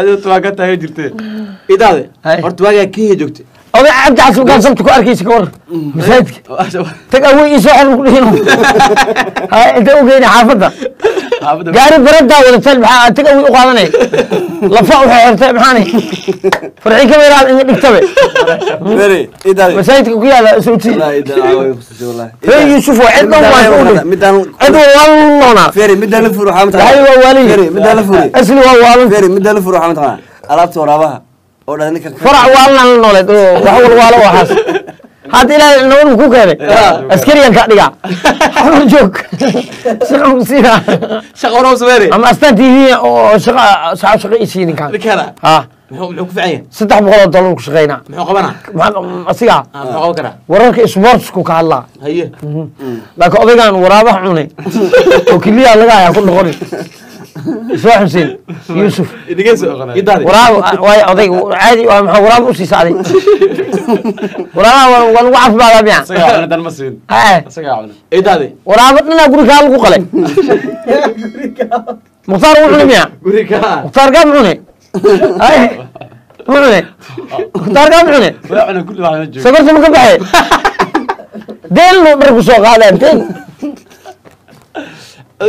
Adiga waa ka taagan jirtee. Idaade Hay. horta waagaa Kenya joogtay. Oday Cabdi Xasan kaan sabta ku arkaysa ka war masaajidka tag awey isoo xor ku dhihin. Hay, intee u geyna xaafadda? Xaafadda. Gaari baradaa wadateen, maxaa tag awey u qaadanay? Lafa waxay xirtay maxaanay farxii ka meelaad inga dhigtabe. Feri, idaade. Masaajidka ku yaala sawti. Wallahi idaade way khusisay wallahi. Ree Yuusuf waa cid dhan waa soo dhig. Midaan cid walloona. Feri, midaan la furo waxaa mataqaanaa. Waxay waa waaliyi. Feri, midaan la furi. Asli waa waalan. Feri, midaan la furo waxaa mataqaanaa. Alaabta waraabaha oo dhan ninka farac waalan la nooleed oo wax walwaalo waxaas hadda ilaahay nabad ku keenay, askariyan ka dhigaa xamar joog shaqa ku siinaa. Shaqa hore u sameynay. Ama Astaan TV oo shaqa saxa shaqa i sii ninkaan. Ninkaana ha muxuu ku fiican yahay? $300 ku shaqeynaa. Muxuu qabanaa? Maxaa asiga? Ah, muxuu qaban karaa? Wararka sportsku ka hadlaa. Haye. Laakiin odaygan waraabaha cunay oo keliya laga hayaa ku noqonin soo Xuseen Yuusuf. Dhegeyso idaade. Waraab waay odayg caadi waa, maxaa waraab u siisa adig? Waraabaha waa lagu caafimaada miya? Isagaa cuna dan ma siin. Haye. Isagaa cuna. Idaade. Waraabo dhanaa guri kaa lagu qalay. Mukhtaar wuu cunay miya? Guri ka Mukhtaar gaa mucune? Haye, mucune Mukhtaar gaa mucune. Waa cuna kulli wax ma joogo. Sokorta ma ka baxay? Deen loo dhar ku soo qaadaan deen.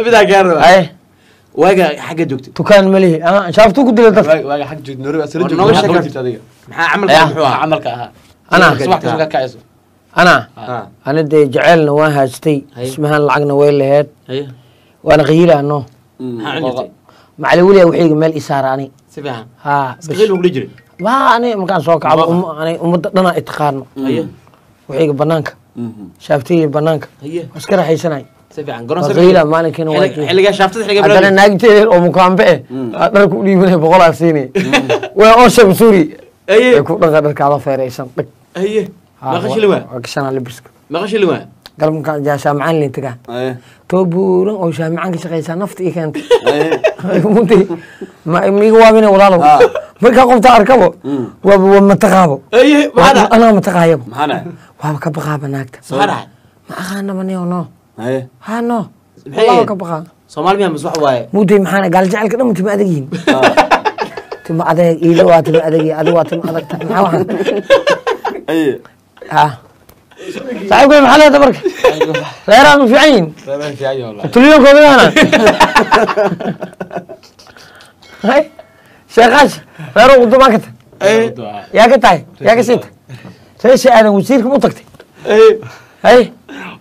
Midaa kaa rabaa. Haye. Waagaa xagga joogtay. Dukaan ma lihi ah shaaftuu ku dilay dadka. Waaga xag joogto Nairobi asla War joogto. nooga Maxaa qaban sheeg. jirta adiga? Maxaa camalka Ya. muxuu ahaa? Camalka ahaa. Ana Subax kasta ka kacayso. ana Ah. ana dee jaceelna waan haystay. Haye. Ismahaan lacagna way laheed. Haye. Waana qayilaano. Maxaa cun jirtay? Macali weligaa waxayga meel i saara ani. Si fiican. Haa. Iska qiil ugu dhihi jiray. Waa ani markaan soo kacdo ani ummadda dhanaa i taqaano. Haye. Waxayga banaanka shaaftayga banaanka. Haye. Waa iska raaxaysanay. Si fiican garoon. Waa qayla maalinkiina waa Xilliga xilliga shaaftada xilliga haddana bilaabay. Naagteeda oo mukaambe eh aa dharka u dhiibanay 100 aa siinay waa oo shamsuuri. Haye. Ay ku dhanka dharkaada feeraysan dhag. Haye. Meeqa shilin waa? Waa gashanaa libiska. Meeqa shilin waa? Galab markaan jaa shaamacaan lin tagaa. Aye. Too buuran oo shaamacaan ka shaqaysaa nafta ii keentay. Aye. Munti ma miiga waabina walaalow. Ah. Markaa qofta arkabo waaba waa mataqaabo. Haye, maxaa dhacay? Anaa mataqaayabo. Maxaa dhacay? Waaba ka baqaaba naagta. Maxaa dhacay? Ma aqaanaba niyo no. Aye. Ha no. Maxay waaba ahayd? Ka baqaa. Soomaali miyaa mise wax waaye? Mudday maxaana gaal jecelka dhan tima adag yihiin, tima adeeg iilo waa tima adag iyo adigu waa tima adag tahay, maxaa waxaan? Aye. Ha saaxiibkay, maxaa leedahay marka reeraha ma fiican yihiin? Reeraha fiican yahay wallahi. Tuliyoonkooda yaana hay sheekaash reero udumaan ka tahay, yaa ka tahay, yaa ka siita reesha aadan wasiirka ma u tagtay? Hay.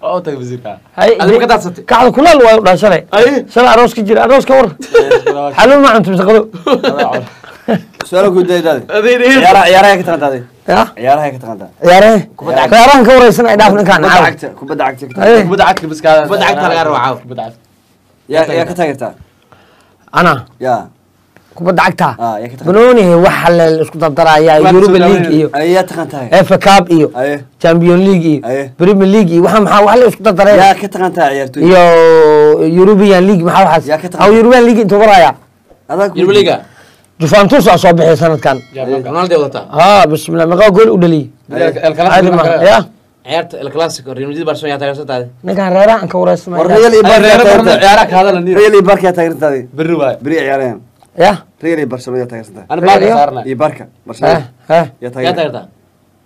Waa u tagay wasiirka. Hay. Adigu ka daadsatay? Kacda kulaal waayo dhaa shalay. Haye. Shalay aroos ka jira, aroos ka war xaluun ma cunto mise qado? Su'aalo ku day idaade. Adayna. Ciyaaraha ka taqaantaa? Ya. Ciyaaraha ka taqaantaa? Ciyaarahe ciyaarahan ka wareysan ay dhaaf ninkaan Kubadda caawa. cagta, kubadda cagta ka Haye. taqaantaa. Kubadda cagta bas kaada. Kubadda cagta laga rabaa caawa. Kubadda cagta. Yaa ka taageertaa? Ana Yaa. Kubadda cagta. Ah, yaa ka taqaantaa. Banooni waxa la isku dardarayaa Waa Europa soo League iyo Aye, yaa taqaantaa? FA Cup iyo Aye. Champion League iyo Aye. Premier League iyo waxa maxaa wax la isku dardaraya Yaa ka taqaantaa ciyaartoy? iyo European League maxaa waxaas? Yaa ka taqaan- Aw European League intuu maraya? Adaa ku Europa League. Juventus aa soo bixi sanadkan. Ronaldo wadataa. Ha bismillah, meeqa gool u dhaliyay? El caadi Clasico. ma ya. Ciyaarta El Clasico Real Madrid Barcelona yaa taageersantahay? Ninkan reeraha aan ka wareysamay. War Real iyo Barca yaa taageertaa? Ciyaaraha ka hadala niyo. Real iyo Barca yaa taageertaa? Berri waay. Beri ciyaarayaan. Ya. Real iyo Barcelona yaa taageersantaa? Ana baarka Real iyo- saarnay. Iyo Barca. Ha Barcelona. ha. Yaa Yaa taageertaa? taageertaa?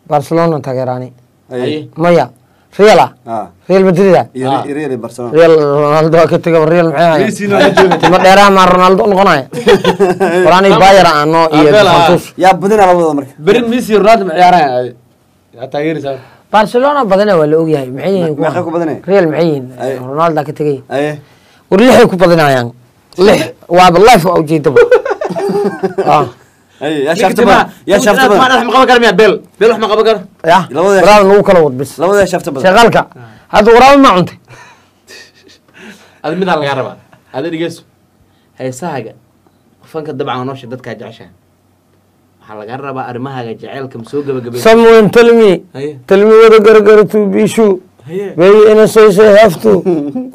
Barcelona taageeraani. Aye. Haye. Maya Real ah. Ah. Real Madrid ah. Iyo Ah. Real iyo Barcelona. Real Ronaldo waa ka tegay, Real maxay hayaan? Messi na joogo. Timo dheeraha maa Ronaldo u noqonaya walaanay Bayern ano iyo Abel, ah. Juventus. Yaa badinaa labadooda marka? Berri Messi iyo Ronaldo ma ciyaarayaan adi. Yaa taageeraysaa. Barcelona badana waa la ogyahay, maxay yihiin kuwan? Meeqa ku badanaya? Real maxay yihiin? Aye. Ronaldo ka tegay. Aye. War lixay ku badinayaan, lix waaba life waa ujeedaba ah. Aye, yaa shaafta badan? Yaa shaafta Ma badan? wax ma qaban kara miya bel bel wax ma qaban karo? Ya. Labada- Waraaba lagu kala wad bis. Labada yaa shaafta badan? Shaqaalka hadda waraaba ma cuntay. Adi midaa lagaa rabaa, adi dhegeyso heesahaaga fanka dabcan waa nolosha dadkaa jeceshaha, waxaa lagaa rabaa arrimahaaga jaceylka ma soo gabagabay? Someone tell me. Haye. Tell me whether gargar to be sure. Haye. Baby in a say say have to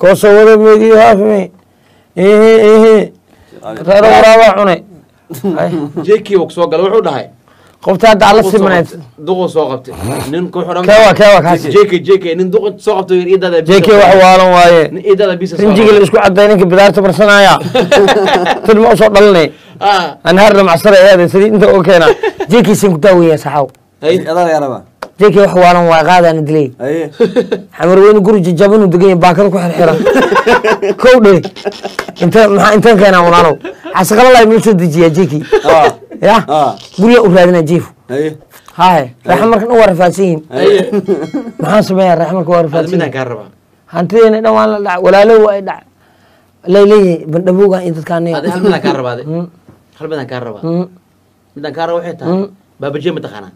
cause whether make you have me ihi ihi reero waraaba cunay. Ay. Jeki uu soo galay wuxuu dhahay Qofta hadda alla simaneed. Duqu soo qabtay nin ku xiran. Kewa kaas. JK nin duqu soo qabtay idada. JK wax waalan waaye. Nin idada bisa. Rinjiga la isku caday ninka bidaarta marsanaya. Tan ma soo dhalinay. Anhaarna macsara eeday sidii inta oo keena. JK sin ku daaweeya saxaw. Adaa laga rabaa. JK wax waalan waa qaadaan dilay. Haye. Xamar weyne guri jajaban uu degan yahay baakada ku xirxiran. Kow dhe. Inta maxaa intan keenaa walaalow. Xasqala lay meel soo dejiyaa JK. Ya. Guriga u raadinaa jiif. Haye. Haye. Raaxa markan u warafaadsan yihiin. Haye. Maxaan sameeyaa raaxa marka waa Hada rafaadsan midaan yihiin. kaa rabaa. Hantideena dhan waan la dhac walaalow waa ay dhac. Lay leeyihiin bandhabowgan iyo dadkaan. Hada hal midaan kaa rabaa. Hal midaan kaa rabaa. Midaan kaa rabaa waxay tahay Baabajey ma taqaanaa?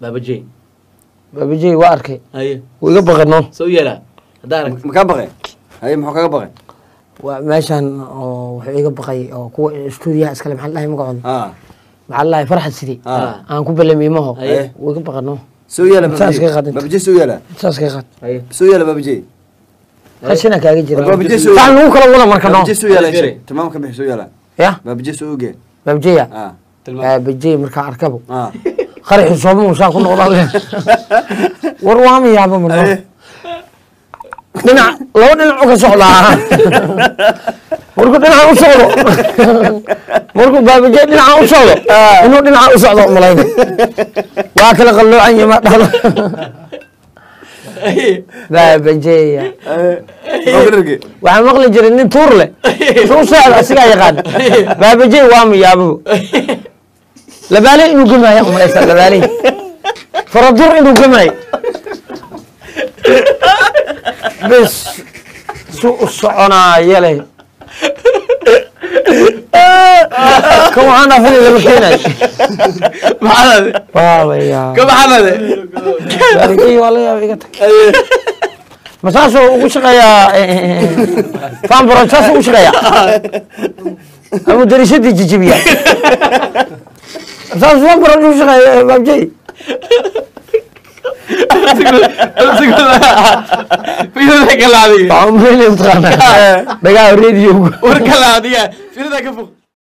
Baabajey. Baabajey waa arkay. Haye. Wuu iga baqay. Soo yeelaa haddaa aragto. Ma kaa baqay? Haye, muxuu kaga baqay? Waa meeshan oo wuxuu iga baqay oo kuwa stuudiyaha iskale maxaa la dhahay magacooda? Maxaa la dhahay farxad sidii aan ku ballamiyey maho. Haye. Wuu iga baqay no. Soo yeela. Saas ka qaadin. Baabajey soo yeela. Saas ka qaad. Haye. Soo yeela baabajey. Qashina kaaga jira. Baabajey soo Sax lagu kala wada marka no. Baabajey soo yeela. Haye. Tilmaam ka bixi soo yeela. Ya. Baabajey soo oge. Baabjeya. Baabajey markaa arkabo. Qaraxi sooma saa ku noqdaan leh. War waa ma yaaba marno. Dhinac laba dhinac u ka socdaa. Markuu dhinaca u socdo. Markuu baabajey dhinaca u socdo. Inuu dhinaca u socdo malayna. Waa kala qalloocan yahay ma dhahdo. Baabajeya. Muxuu ka dhargay? Waxaan maqli jiray nin tuur leh. Suu socdo asigaa yaqaan. Baabajey waa ma yaabo. Labaaley inuu gamaayo umalaysa labaaley. Faradur inuu gamaayo. Bes suu u soconaayo leh. Kan waxaan dhaafin lama keenayo. Maxaad Waa ka maxaad Baabajey waa la yaaba iga tag. Ma saasuu ugu shaqeeyaa fanbro saasuu ugu shaqeeyaa ama dariishadii jijibiya saasuu fanbro ugu shaqeeya baabjey. Fiirada kala adiga. Waxaan umaleynaya mataqaanaa dhagaa radio. War kala adiga fiirada ka fog.